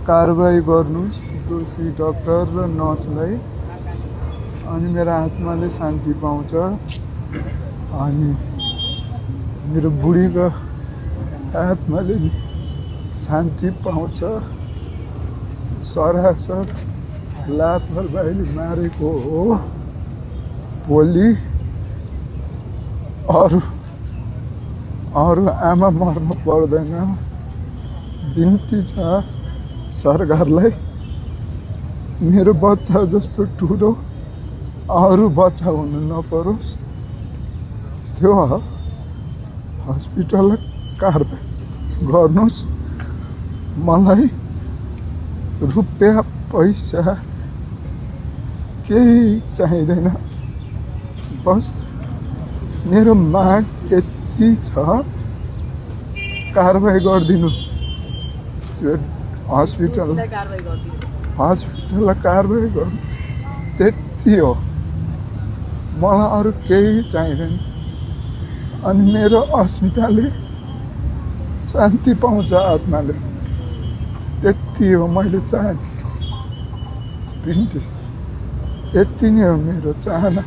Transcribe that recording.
कारबाही गर्नुहोस् दोषी डाक्टर र नर्सलाई। अनि मेरो आत्माले शान्ति पाउँछ। अनि मेरो बुढीको आत्माले शान्ति पाउँछ। सरासर लापरवाहीले मारेको हो। भोलि अरू आमा मर्नु पर्दैन। बिन्ती छ सरकारलाई, मेरो बच्चा जस्तो ठुलो अरू बच्चा हुनु नपरोस्। त्यो हस्पिटल कारबाही गर्नुहोस्। मलाई रुपियाँ पैसा केही चाहिँदैन। बस मेरो माग यति छ, कारबाही गरिदिनु। त्यो हस्पिटललाई कारबाही गर्नु, त्यति हो। मलाई अरू केही चाहिँदैन। अनि मेरो अस्मिताले शान्ति पाउँछ आत्माले, त्यति हो मैले चाहना। बिन्ती यति नै हो मेरो चाहना।